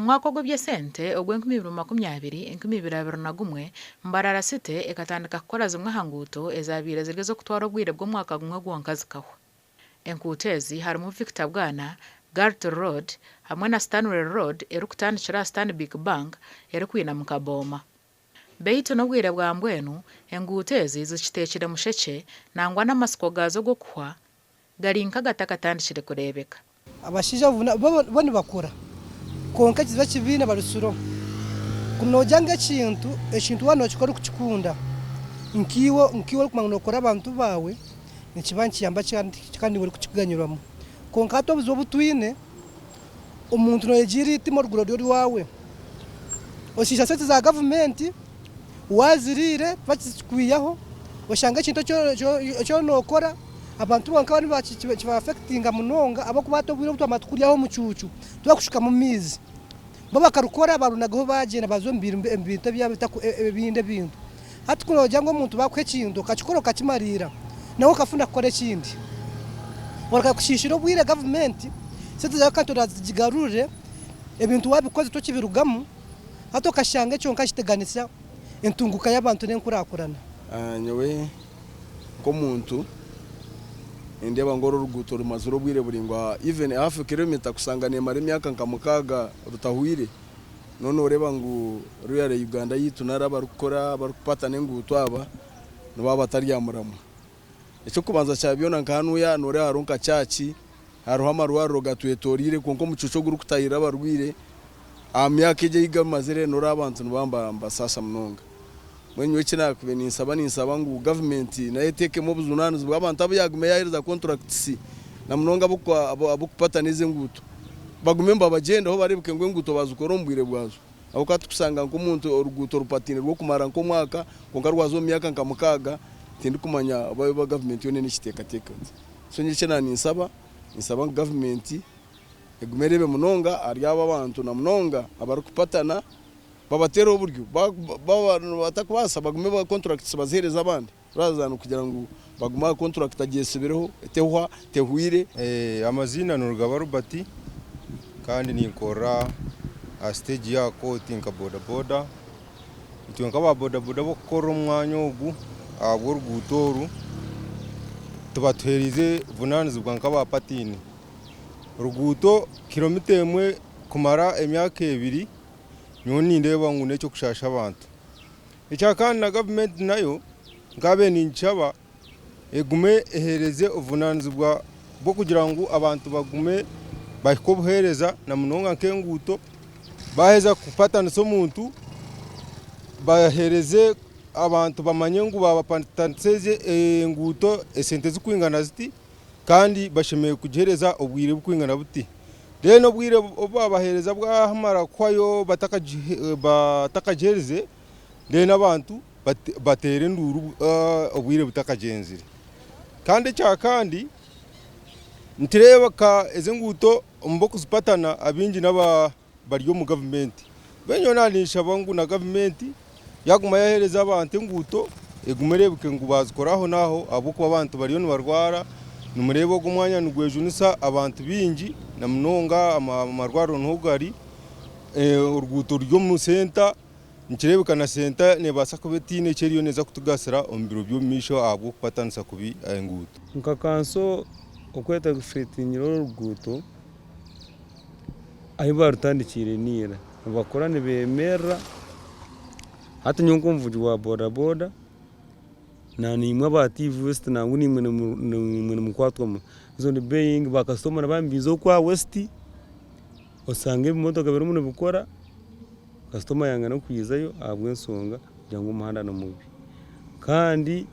Omu mwaka ogw'eby'esente ogw'enkumi ibiri makumi abiri, 2021, Mbarara City ekatandika kukora zimwe aha nguuto ezaabaire ziri ez'okutwara obwire bw'omwaka gumwe gwonka zikahwa. Enguuto ezi harimu Victor Bwana, Galt Road hamwe na Stanley Road erikutandikira aha Stanbic Bank erikwinamuka Booma. Beitu n'obwire bwa mbwenu, enguuto ezi zikiteekire mushekye nangwa n'amatsiko gaazo g'okuhwa gari nk'agatakatandikire kureebeka. Abashaija bo nibakora kwonka ekizibu eki baine bari slow. Ku noogira ngu ekintu, ekintu waaba nookikora orikukikunda, nkaiwe nkaiwe orikumanya ngu nookora abantu baawe, nikiba nikiyamba kandi niiwe orikukiganyirwamu. Kwonka hati obuzibu obu twine, omuntu nooyegiirira eitima origura riri orwawe, oshiisha sente za gavumenti, waaziriire bakizikwihaho, oshanga ekintu eki oriyo nookora abantu bonka nikiba affectinga munonga ahabw'okuba hati obwire obu twamara tukuryaho omucuucu tibakushukamu maizi. Bo bakarukora barunagaho baagyenda baaza omu bintu ebyabo ebindi ebintu. Hati ku noogira ngu omuntu baakuha ekintu okakikora okakimariira, nawe okafuna kukora ekindi. Bakakushiishira obwire gavumenti, sente zaawe kandi torazigarurire, ebintu waabikoze tokibirugamu. Hati okashanga ekyo nkakiteganisa entunguka y'abantu n'enkurakurana. Nyowe nk'omuntu nindeeba ngu oru oruguuto rumazire obwire buraingwa even half kilometer kushanga nemara emyaka nka mukaaga rutahwire noona noreeba ngu really Uganda yaitu nari abarikukora abarikupatana enguuto aba nibaba batari aha muramwa. Eky'okubanza kya byona nka hanuya noreeba hariho nka church Hariho amarwariro gatwetoreire kwonka omucuucu ogurikutahirira abarwaire aha myaka egi ei gamazire noreeba abantu nibaba nibasaasa munonga. Mbwenu nyowe eki nakubaire ninsaba ninsaba ngu gavumenti nayo etekemu obujunanizibwa abantu abu yaguma yahereza contracts na munonga abokupatana ezi enguuto bagume nibabagyendaho barebeke ngu enguuto bazikora omu bwire bwazo ahabw'okuba tikushanga nk'omuntu oruguuto rupataine rw'okumara nk'omwaka kwonka rwaza omu myaka nka mukaaga tindikumanya oba gavumenti yoona eine ekiteekateeko. So nyowe eki naaninsaba, ninsaba ngu gavumenti egume ereebe munonga ahari abo abantu na munonga abarikupatana babateereho oburyo. Baaba batakubaasa bagume ba contracts baziheereze abandi rather than kugira ngu bagume aha contract agyesibireho etehwa, tehwire. Amaziina ni Rugaba Robert kandi ninkorera aha siteegi y'aha kooti nka boda boda. Itwe nk'aba boda boda ab'okukorera omu mwanya ogu ahabw'oruguuto oru, tibatuheereize buvunaanizibwa nk'aba patiini. Oruguuto kiromita emwe kumara emyaka ebiri, nyowe nindeeba ngu n'eky'okushaasha abantu. Ekyakandi na gavumenti nayo nkaabaire ningishaba egume eheereze obuvunaanizibwa bw'okugira ngu abantu bagume bahike obuheereza na munonga nk'enguuto. Baaheza kupatanisa omuntu baheereze abantu bamanye ngu baabapatanisa ezi enguuto esente zirikwingana ziti kandi bashemereire kugiheereza obwire burikwingana buti. Then obwire obu baabaheereza bwamara kuhwayo batakagiheerize, then abantu bateere enduuru obwire butakagyenzire. Kandi ekyakandi nitureebeka ezi enguuto omu b'okuzipatana abaingi n'aba bari omu gavumenti. Mbwenu nyowe naninshaba ngu na gavumenti yaguma yaheereza abantu enguuto egume ereebeke ngu baazikora aho n'aho ahabw'okuba abantu bariyo nibarwara, nimureeba ogu omwanya nigwejunisa abantu baingi na munonga amarwariro niho gari, oruguuto ruri omu senta. Nikireebeka na senta neebaasa kuba etaine eki eriyo neeza kutugasira omu biro by'omumaisho ahabw'okupatanisa kubi enguuto. Nka kanso okweta kufeetingira oruguuto ahu baarutandikiire niira nibakora nibeemerera hati nyowe nk'omuvugi wa boda boda nanaimwe aba TV West nangwa naimwe nimukwatwamu reason being bakasitoma nibaba nibaija oku aha West osanga ebimotoka birimu nibikora. Kasitoma yanga n'okwizayo ahabw'enshonga kugira ngu omuhanda ni mubi. Kandi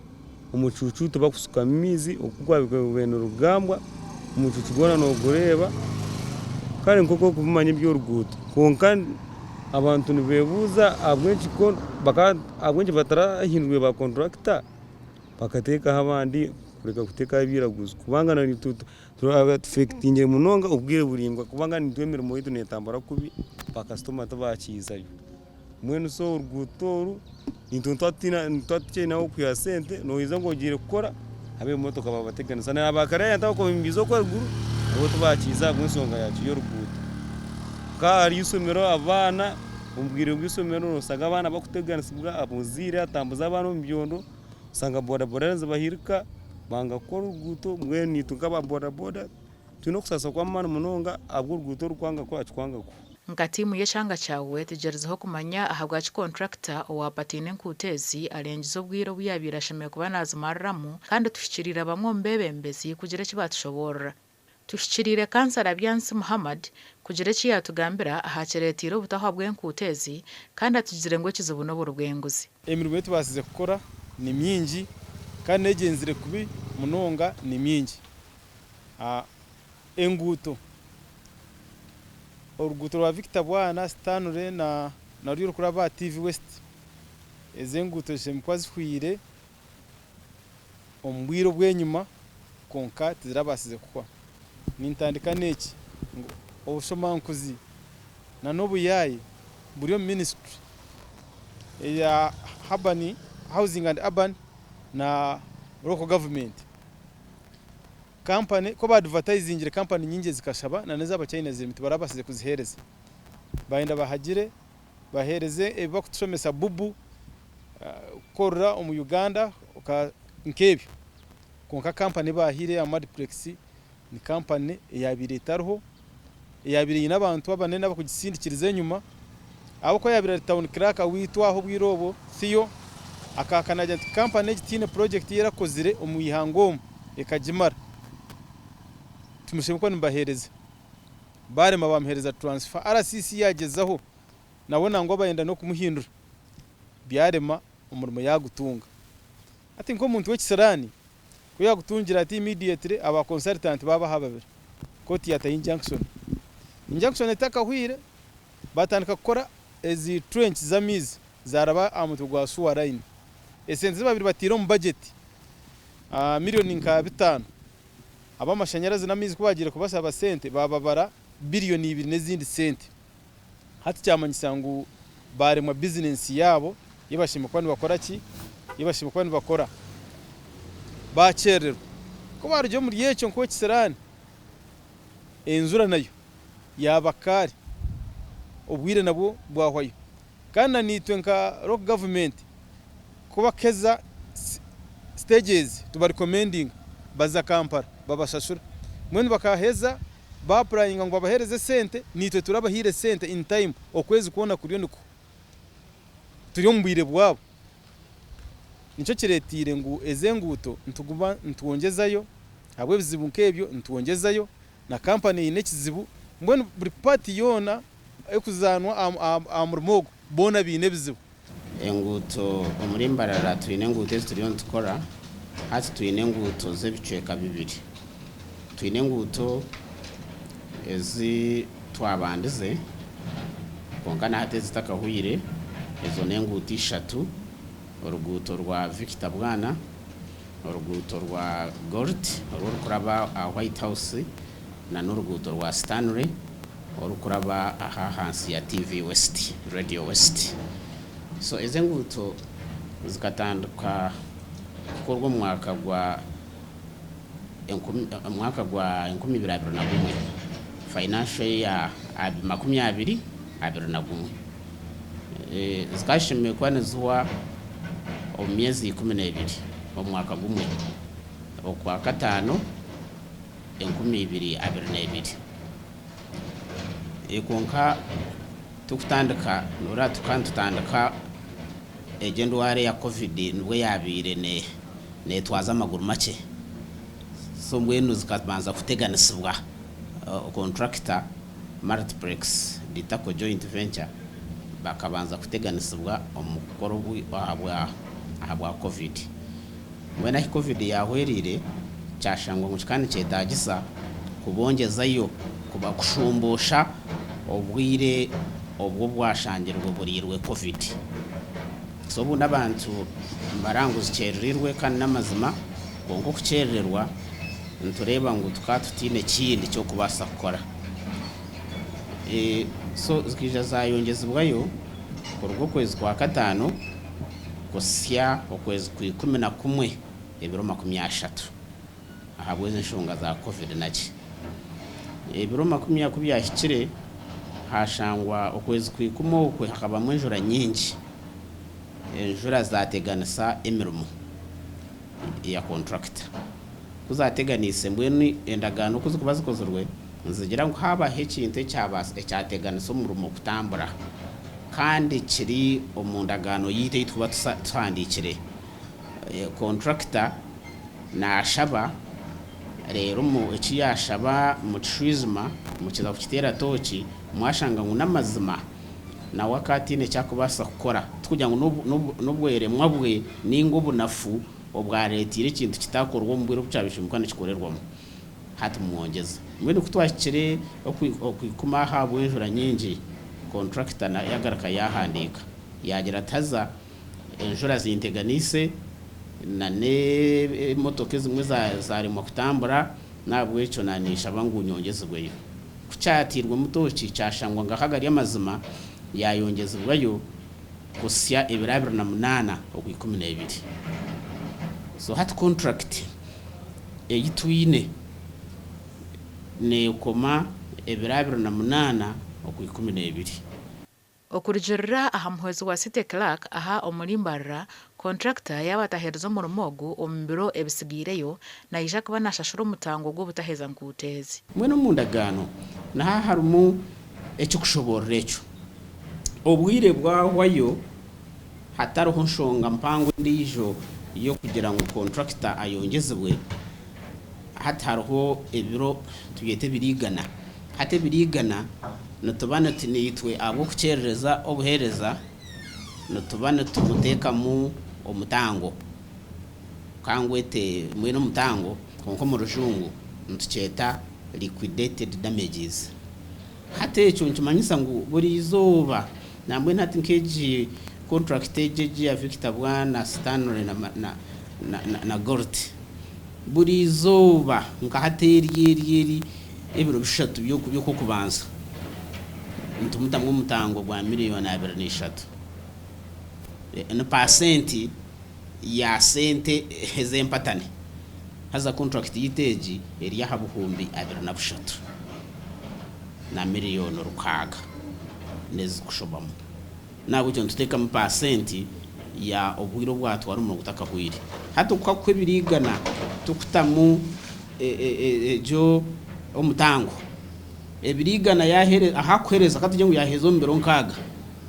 omucuucu tibakushukamu maizi oku gwabaire nirugambwa, omucuucu gwona noogureeba, kare nk'oku orikubimanya eby'oruguuto. Kwonka abantu nibeebuuza ahabw'enki batarahindwire ba kontrakita bakateekaho abandi kureka kuteekaho ebiiraguzi kubanga Turaba-affectingire munonga obwire buraingwa kubanga nitwe emirimo yaitu netambura kubi bakasitoma tibakiizayo. Mbwenu so oruguuto oru nitwe nituba tutaine ah'okwiha sente noija ngu ogiire kukora ab'ebimotoka babateganisa na ba client abakubaire nibaija okwo ahaiguru nabo tibakiiza ahabw'enshonga yaki y'oruguuto. Nk'ahari eishomero abaana omu bwire bw'eishomero noshanga abaana bakuteganisibwa omuzaire atambuza abaana omu byondo oshanga bodaboda nizibahirika banga kukora oruguuto mbwenu itwe nk'aba bodaboda twine okusaasa kw'amaani munonga ahabw'oruguuto oru kwanga kuhwa kwanga kuhwa. Nka tiimu y'ekyanga kyawe tugyerizeho kumanya ahabwaki kontrakita owaapataine enkuuto ezi arengize obwire obu yaabaire ashemereire kuba naazimariramu kandi tuhikiriire bamwe omu beebembezi kugira eki baatushoboorora. Tuhikiriire Kansara Byansi Muhammad kugira eki yaatugambira aha kireeteire obutahwa bw'enkuuto ezi kandi atugizire ngu ekizibu n'oburi bw'enguzi. Emirimo ei tubaasize kukora ni mingi kandi n'egyenzire kubi munonga ni mingi. Enguuto, oruguuto rwa Victor Bwana, Stanley na ruriya orukuraba aha TV West, ezo enguuto zishemereire kuba zihweire omu bwire obw'enyima kwonka tizirabaasize kuhwa. Nintandika n'eki ngu obushomankuzi n'obuyaayi buri omu minisitule eya Housing and Urban na Local Government. Kampani ku baadivataizingire kampani nyingi zikashaba n'ez'Abachina zirimu tibarabaasize kuziheereza. Baayenda bahagire baheereze ebi barikutushomesa bubu kukorera omu Uganda nk'ebyo. Kwonka kampani ei baahaire eya Madplex ni kampani eyaabaire etariho, eyaabaire eine abantu abanene abarikugisindikiriza enyima ahabw'okuba yaabaire ari town clerk waitu aho obwire obwo Theo akahakana yaagira ati kampani egi tihaine purojekiti ei erakozire omu ihanga omu ekagimara. Timushemereire kuba nimubaheereza. Baarema baamuheereza transfer. RCC yaagyezaho nawe nangwa bayenda n'okumuhindura byarema omurimo yaagutunga. Hati nk'omuntu w'ekisiraani ku yaagutungire ati immediately aba consultant baabaho ababiri, kooti yaataho injunction. Injunction etakahweire baatandika kukora ezi trench z'amaizi zaaraba aha mutwe gwa sewer line. Esente zi baabaire bataire omu budget million nka bitaano, ab'amashanyarazi n'amaizi ku baagiire kubashaba sente baababara billion ibiri n'ezindi sente. Hati kyamanyisa ngu baaremwa bizinensi yaabo ei bashemereire kuba nibakora ki? Ei bashemereire kuba nibakora. Baakyerererwa. Ku baarugira omuri ekyo nk'ow'ekisiraani, enjura nayo yaaba kaari, obwire nabwo bwahwayo. Kandi na naitwe nka local government kubakeza stages tubarecommendinga baza Kampala babashashura. Mbwenu bakaheza ba applyinga ngu babahereze esente naitwe turabahaire esente in time okwezi kwona kuriyo nikuhwa turi omu bwire bwabo. Nikyo kireteire ngu ezi enguuto nituguma nitwongyezayo ahabw'ebizibu nk'ebyo nitwongyezayo na kampani eine ekizibu mbwenu buri part yoona erikuzaanwa aha murimo ogu boona baine ebizibu. Enguuto omuri Mbarara twine enguuto ezi turiyo nitukora. Hati twine enguuto z'ebicweka bibiri. Twine enguuto ezi twabandize kwonka na hati ezitakahwire. Ezo n'enguuto ishatu, oruguuto rwa Victor Bwana, oruguuto rwa Gort orukuraba aha White House n'oruguuto rwa Stanley orukuraba aha ahansi ya TV West, Radio West. So ezi enguuto zikatandika kukorwa omu mwaka gwa omwaka gwa 2021, financial year 2021. Zikashemereire kuba nizihwa omu myezi 12 omu mwaka gumwe, Okwakataano 2022. Kwonka tukutandika noreeba tukaba nitutandika egyo endwara eya covid nibwo yabaire netwaza amaguru makye so mbwenu zikabanza kuteganisibwa contractor Multiplex Ditaco Joint Venture bakabanza kuteganisibwa omu kukora ahabwa covid. Mbwenu ahi covid yahwereire kyashangwa ngu kikaba nikyetagisa kubongyezayo kushumbuusha obwire obu obwashangirwe buriirwe covid. So obundi abantu nibaraba ngu zikyerereirwe kandi n'amazima kwonka okukyerererwa nitureeba ngu tukaba tutaine kindi ky'okubaasa kukora. So zikaija zayongyezibwayo kuruga okwezi kwa kataano kuhitsya okwezi kwa 11 ebiro 30 ahabw'ezi enshonga za covid naki. Ebiro makumi ku byahikire, Haashangwa okwezi kw'ikumi okwe hakabamu enjura nyingi, enjura zaateganisa emirimo ya kontrakita. Ku zaateganiise mbwenu endagaano ku zikuba zikozirwe nizigira ngu haabaho ekintu ekyateganisa omurimo kutambura kandi kiri omu ndagaano yaitu ei turikuba tuhandiikire, kontrakita naashaba Reero eki yaashaba mukishwijuma, mukiza kukiteera tooki, mwashanga ngu n'amazima, nawe akaba ataine eki arikubaasa kukora. Tikugira ngu n'obweremwa bwe nainga obunafu obwareeteire ekintu kitakorwa omu bwire obu kyabaire kiine kuba nikikorerwamu. Hati mumwongyeze. Mbwenu ku twahikire okwikuma aha ahabw'enjura nyingi, kontrakita yagaruka yaahandiika yaagira ati haza Enjura zinteganiise na n'emotoka ezimwe zaremwa kutambura n'ahabw'ekyo naninshaba ngu nyongyezibweyo. Ku kyatairwemu tooki kyashangwa ngu aha gari amazima yayongyezibwayo kuhitsya ebiro 28 Ogwikumineebiri. So hati contract ei twine nekoma ebiro 28 Ogwikumineebiri. Okurugiirira aha muhwezi wa City Clerk aha omuri Mbarara, kontrakita yaaba ataheerize omurimo ogu omu biro ebitsigaireyo, naija kuba nashashura omutango gw'obutaheza nkuuto ezi. Mbwenu omu ndagaano niha harimu ekikushoboorora ekyo. Obwire bwahwayo hatariho nshonga mpango endiijo y'okugira ngu kontrakita ayongyezibwe, hati hariho ebiro tubyete ebiriigana. Hati ebiriigana nituba naitwe ahabw'okukyerereza obuheereza nituba nitumuteekamu omutango. Ka ngwete mbwenu omutango kwonka omu rujungu nitukyeta liquidated damages. Hati ekyo nikimanyisa ngu buri izooba nambwenu hati nk'egi contract egi egi ya Victor Bwana, Stanley na Gold, buri izooba nka hati eri eri eri ebiro bishatu by'okw'okubanza nitumutamu omutango gwa miriyoni 23. Ni paasenti ya sente ez'empatane. Haza kontrakiti yaitu egi eri aha buhumbi 23 na miriyoni 6 n'ezikushobamu. N'ahabw'ekyo nituteekamu paasenti ya obwire obwatwara omurimo gutakahweire. Hati ku hakuhwa ebiro igana tukutamu egyo omutango. Ebiro igana ahakuheereza ka tugire ngu yaaheeza omu biro nkaaga,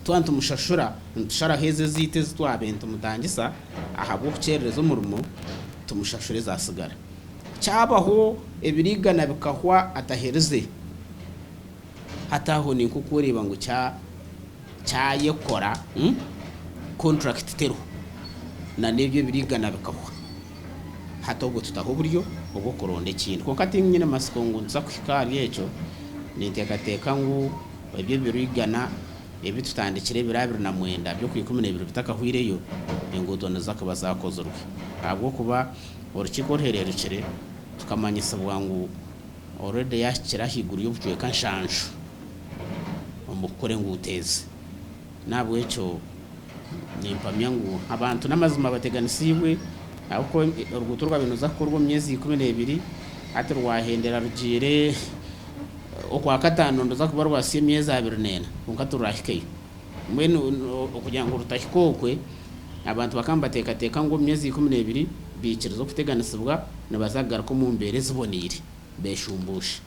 twaba nitumushashura nitusharaho ezo ezaitu ezi twabaire nitumutangisa ahabw'okukyerereza omurimo tumushashure ezaatsigara. Kyabaho ebiro igana bikahwa ataherize. Hati aho ni nk'oku oreeba ngu kyayekora, contract teriho na n'ebyo ebiro igana bikahwa. Hati obwo tutaho oburyo obw'okuronda ekindi. Kwonka tinyine matsiko ngu nituza kuhika ahari ekyo, ninteekateeka ngu ebyo ebiro igana ebi tutandikire ebiro 29 by'Okwikumineebiri bitakahweireyo, enguuto niziza kuba zaakozirwe. Ahabw'okuba orukiiko oruhereerukire tukamanyisibwa ngu Already yahikire ahaiguru y'obucweka nshanju omu kukora enguuto ezi. N'ahabw'ekyo nimpamya ngu abantu n'amazima bateganisiibwe ahabw'okuba oruguuto orwabaire niruza kukorwa omu myezi 12 hati rwahendera rugiire Okwakataano niruza kuba rwahitsya emyezi 24 kwonka tirurahikayo. Mbwenu okugira ngu rutahika okwe, abantu bakaba nibateekateeka ngu omu myezi 12 baikiriza okuteganisibwa nibaza kugaruka omu mbeera eziboneire beeshumbuushe.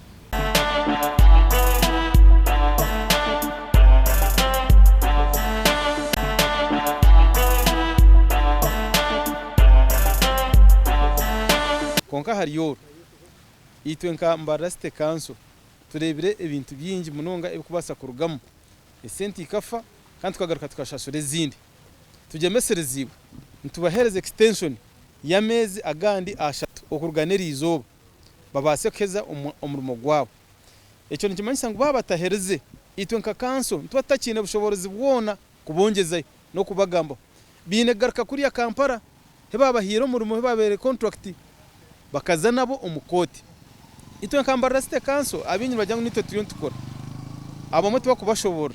Kwonka ahari oru, itwe nka Mbarara City Council tureebire ebintu bingi munonga ebirikubaasa kurugamu. Esente ikafa kandi tukagaruka tukashashura ezindi. Tugyemesereziibwe nitubaheereza extension y'ameezi agandi ashatu okuruga n'eriizooba babaase kuheza omurimo gwabo. Ekyo nikimanyisa ngu baaba bataherize, itwe nka kanso nituba tutakiine bushoboorozi bwona kubongyezayo n'okubagambaho. Baine kugaruka kuriya Kampala ahu baabahaire omurimo, ahu baabahaire contract bakaza nabo omu kooti. Itwe nka Mbarara City Council abaingi nibagira ngu nitwe turiyo nitukora, abamwe tibakubashoboorora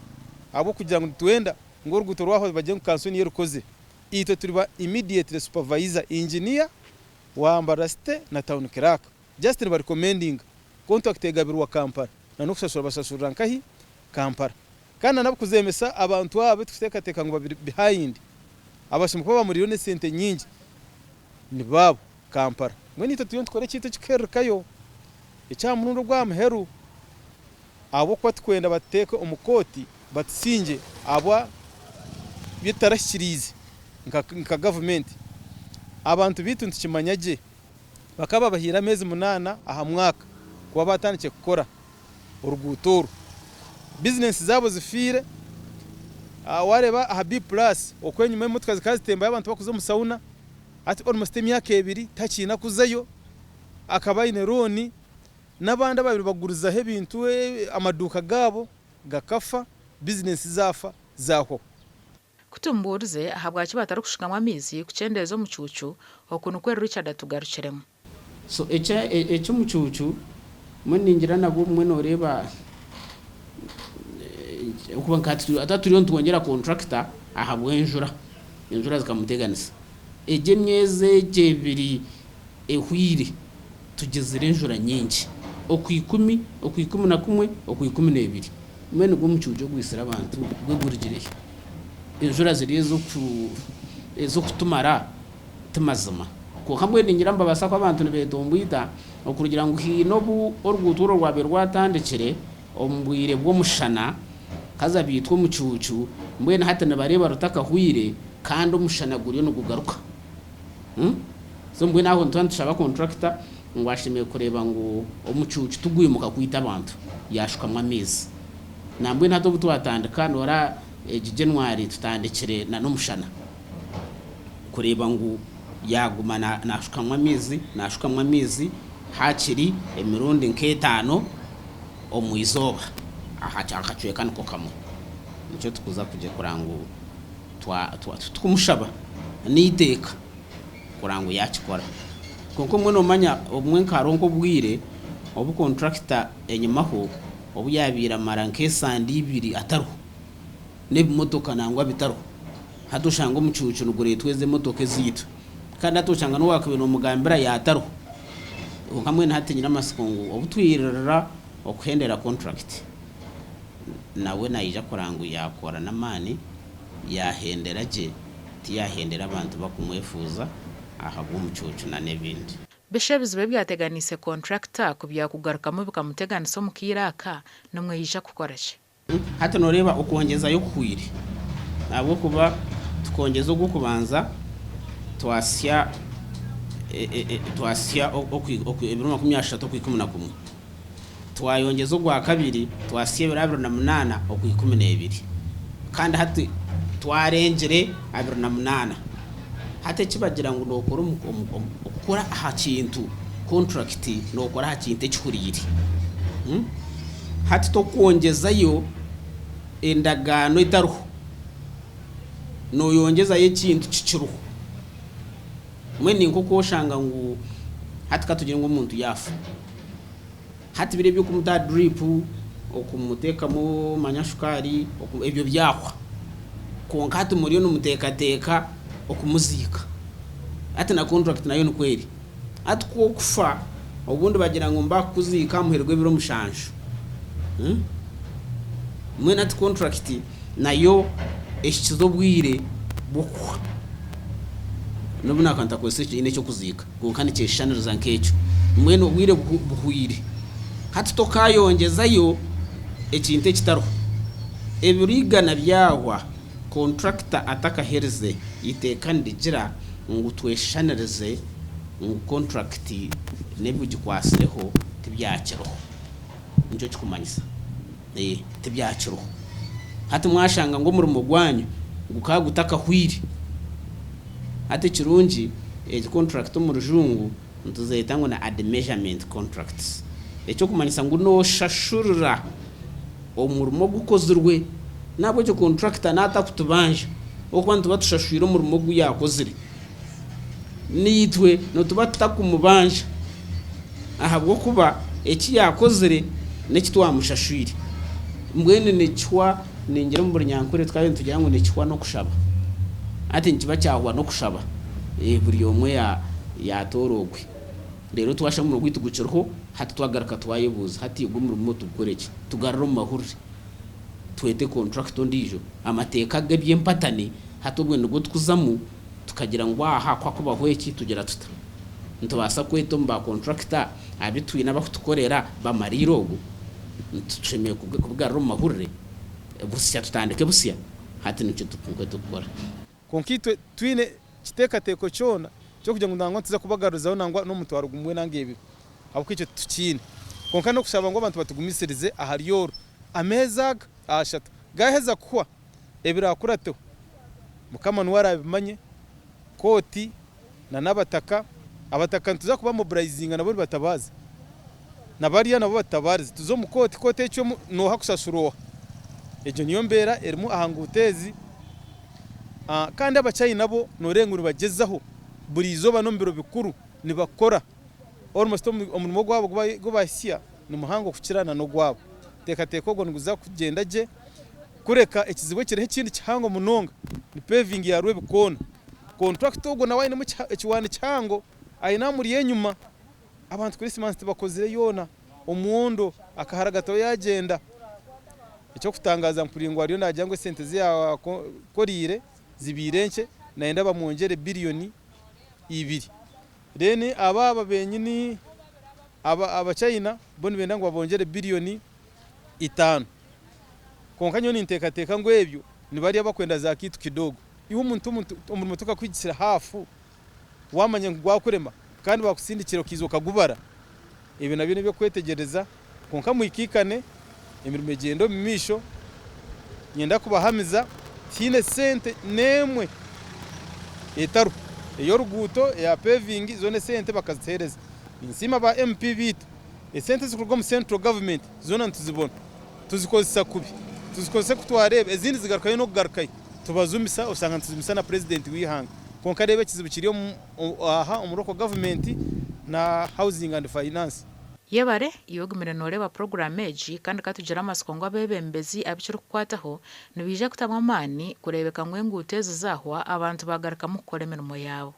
ahabw'okugira ngu nitwenda ngu oruguuto rwahwa bagire ngu kanso niyo erukozire. Itwe turi ba immediately supervisor, engineer wa Mbarara City na Town Clerk just nibarecommendinga, contract egabirwa Kampala na n'okushashura bashashurira nkahi? Kampala. Kandi na n'abukuzemesa abantu aba abu tukuteekateeka ngu babiri behind abashemereire kuba bamuriireho n'esente nyingi ni baabo Kampala. Mbwenu itwe turiyo nitukora ekyaitu ekikuhererukayo eky'aha murundi ogw'aha muheru ahabw'okuba tikwenda batuteeke omu kooti batusingye ahabwa by'etutarahikiriize nka gavumenti. Abantu baitu nitukimanya gye bakaba babahaire ameezi munaana aha mwaka kuba baatandikire kukora. oruguuto oru. Bizinensi zaabo zifiire. Waareeba aha B plus okwo enyima emotoka zikaba zitembayo abantu barikuza omu sauna, hati almost emyaka ebiri takiine akuzayo, akaba aine looni n'abandi abaabaire bagurizaho ebintu amaduuka gaabo gakafa, bizinensi zaafa zaahwaho. Ku tumubuurize ahabwaki batarikushukamu amaizi kukyendeeza omucuucu, oku nikwo Richard atugarukiremu. So eky'omucuucu mbwenu ningira nabwo obumwe noreeba ahakuba nka hati turiyo nitwongyera contractor ahabw'enjura, enjura zikamuteganisa. Egi emyezi egi ebiri ehweire tugizire enjura nyingi, Okwikumi, Okwikumi na kumwe, Okwikumi n'ebiri. Mbwenu gwo omucuucu ogwitsire abantu gwe gurugirehi? Enjura ziri ez'okutumara ti mazima. Kwonka mbwenu ningira nibabaasa kuba abantu nibetomboita okurugira ngu haine obu oruguuto orwo rwabaire rwatandikire omu bwire bw'omushana haza baitwa omucuucu, mbwenu hati nibareeba rutakahweire kandi omushana guriyo nigugaruka. So mbwenu aho nituba nitushaba kontrakita ngu ashemereire kureeba ngu omucuucu tigwimuka kwita abantu, yaashukamu amaizi. Nambwenu hati obu twatandika noora egi January tutandikire na n'omushana kureeba ngu yaaguma naashukamu amaizi, naashukamu amaizi haakiri emirundi nk'etaano omu izooba aha kacweka niko kamwe. Nikyo turikuza kureba ngu Tikumushaba n'eiteeka kureba ngu yaakikora. Kwonka obumwe noomanya obumwe nka hariho nk'obwire obu kontrakita enyimaho obu yaabaire amara nk'esande ibiri atariho n'ebimotoka nangwa bitariho. Hati oshanga omucuucu nigureetwa ezi emotoka ezaitu kandi hati oshanga n'ou waakabaire noomugambira yaatariho. Kwonka mbwenu hati nyine amatsiko ngu obu twiririra okuhendera kontrakiti nawe naija kureba ngu yaakora n'amaani. Yaahendera gye, tiyaahendera abantu bakumwefuuza ahabw'omucuucu na n'ebindi. Bishi ebizibu ebyateganiise kontrakita ku byakugarukamu bikamuteganisa omu kaire aka, nimwija kukora ki? Hati nooreeba okwongyezayo kuhweire ahabw'okuba tukongyeza ogw'okubanza twasya twasya ebiro 30 okwikumi na kumwe. Twayongyeza ogwakabiri twasya ebiro 28 okwikumi n'ebiri. Kandi hati twarengire 28. Hati ekibagira ngu nokora okukora aha kintu contract nokora aha kintu ekihuriire. Hati tokwongyezayo endagaano etariho, noyongyezayo ekintu kikiriho. Mbwenu ninkoku oshanga ngu hati katugire ngu omuntu yaafa. Hati biri eby'okumuta aha duripu, okumuteekamu manya shukaari, ebyo byahwa. Kwonka hati muriyo nimuteekateeka okumuziika. Hati na kontrakiti nayo nikwo eri. Hati ku okufa, obundi bagira ngu nibakukuziika aha muheru gw'ebiro mushanju. Mbwenu hati kontrakiti nayo ehikize obwire bw'okuhwa. N'obu nakuba ntakozesa ekiine eky'okuziika. Kwonka nikyeshushaniriza nk'ekyo. Mbwenu obwire buhweire. Hati tokaayongyezayo ekintu ekitariho. Ebiro igana byahwa, kontrakita atakaherize eiteeka nirigira ngu tweshushanirize ngu kontrakiti n'ebi ogikwatsireho tibyakiriho. Nikyo kikumanyisa. Tibyakiriho. Hati mwashanga ngu omurimo gwanyu gukaba gutakahweire. Hati ekirungi egi contract omu rujungu nituzeeta ngu na admeasurement contracts. Eky'okumanyisa ngu noshashurira omurimo ogukozirwe. Nahabwekyo contractor natakutubanja ahabw'okuba nituba tushashwire omurimo ogu yakozire. Naitwe nituba tutakumubanja ahabw'okuba eki yakozire n'eki twamushashwire. Mbwenu nikihwa Ningira omu Runyankore tukaba nitugira ngu nikihwa n'okushaba. Hati nikiba kyahwa n'okushaba buri omwe yaatoora ogwe. Reero twashanga omurimo gwaitu gukiriho, hati twagaruka twayebuuza hati ogu omurimo tugukore ki? Tugarure omu mahurire. Twete contractor ondiijo. Amateeka g'eby'empatane hati obwe nigo tukuzamu tukagira ngu aha ku hakubaho eki tugira tuta? Nitubaasa kweta omu ba contractor abu twine abakutukorera bamariire ogu? Tushemereire kubigarura omu mahurire busya tutandike busya. Hati nikyo nikwo turikukora. Kwonka itwe twine kiteekateeko kyona ky'okugira ngu nangwa nituza kubagaruzaho nangwa n'omutwaro gumwe nanga ebiri, ahabw'okuba ekyo titukiine. Kwonka n'okushaba ngu abantu batugumisirize ahari oru. Ameezi aga ashatu gaaheza kuhwa, ebiraakurateho Mukama niwe araabimanye, kooti n'abataka. Abataka nituza kubamobilizinga nabo nibatabaaza, na bariya nabo batutabaarize tuze omu kooti, kooti ecwemu nooha kushashura oha. Egyo niyo mbeera erimu aha nguuto ezi. Kandi Abachina nabo nooreeba ngu nibagyezaho buri izooba n'omu biro bikuru nibakora. Almost omurimo gwabo ogu bahitsya ni muhango kukira n'ogwabo. Teekateeka ogwo niguza kugyenda gye kureka ekizibu ekiriho ekindi kihango munonga ni paving ya Rwebikoona. Kontrakita ogwo nawe ainemu ekiwaani kihango aine amuri enyima. Abantu Christmas tibakozire yoona, omwondo akaharagataho yagyenda. Eky'okutangaaza mpuriire ngu ariyo naagira ngu esente ezi yaakoreire zibaire nkye nayenda bamwongyere biliyoni ibiri. Then aba aba benyini aba Abachina bo nibenda ngu babongyere biliyoni itaano. Kwonka nyowe ninteekateeka ngu ebyo nibariya abakwenda za kitu kidogo. Iwe omuntu omurimo tukakuhigisira haafu Waamanya ngu gwakurema kandi baakusindikira okaija okagubara, ebyo nabyo n'eby'okwetegyereza. Kwonka mwikaikane, emirimo egyende omu maisho. Niinyenda kubahamiza tihaine sente n'emwe etariho. Ey'oruguuto, eya pevingi, zoona esente bakazituheereza. Ninsiima ba MP baitu, esente ezirikuruga omu Central Government zoona nituzibona. Tuzikozesa kubi, tuzikozesa oku twareeba, ezindi zigarukayo n'okugarukayo. Tubazumisa osanga nituzumisa na purezidenti w'eihanga. Kwonka reeba ekizibu kiri aha omu local government na housing and finance. Yebare iwe ogumire noreeba puroguraamu egi kandi ka tugire amatsiko ngu abeebembezi abu kirikukwataho nibaija kutamu amaani kureebeka ngu enguuto ezi zaahwa abantu baagarukamu kukora emirimo yaabo.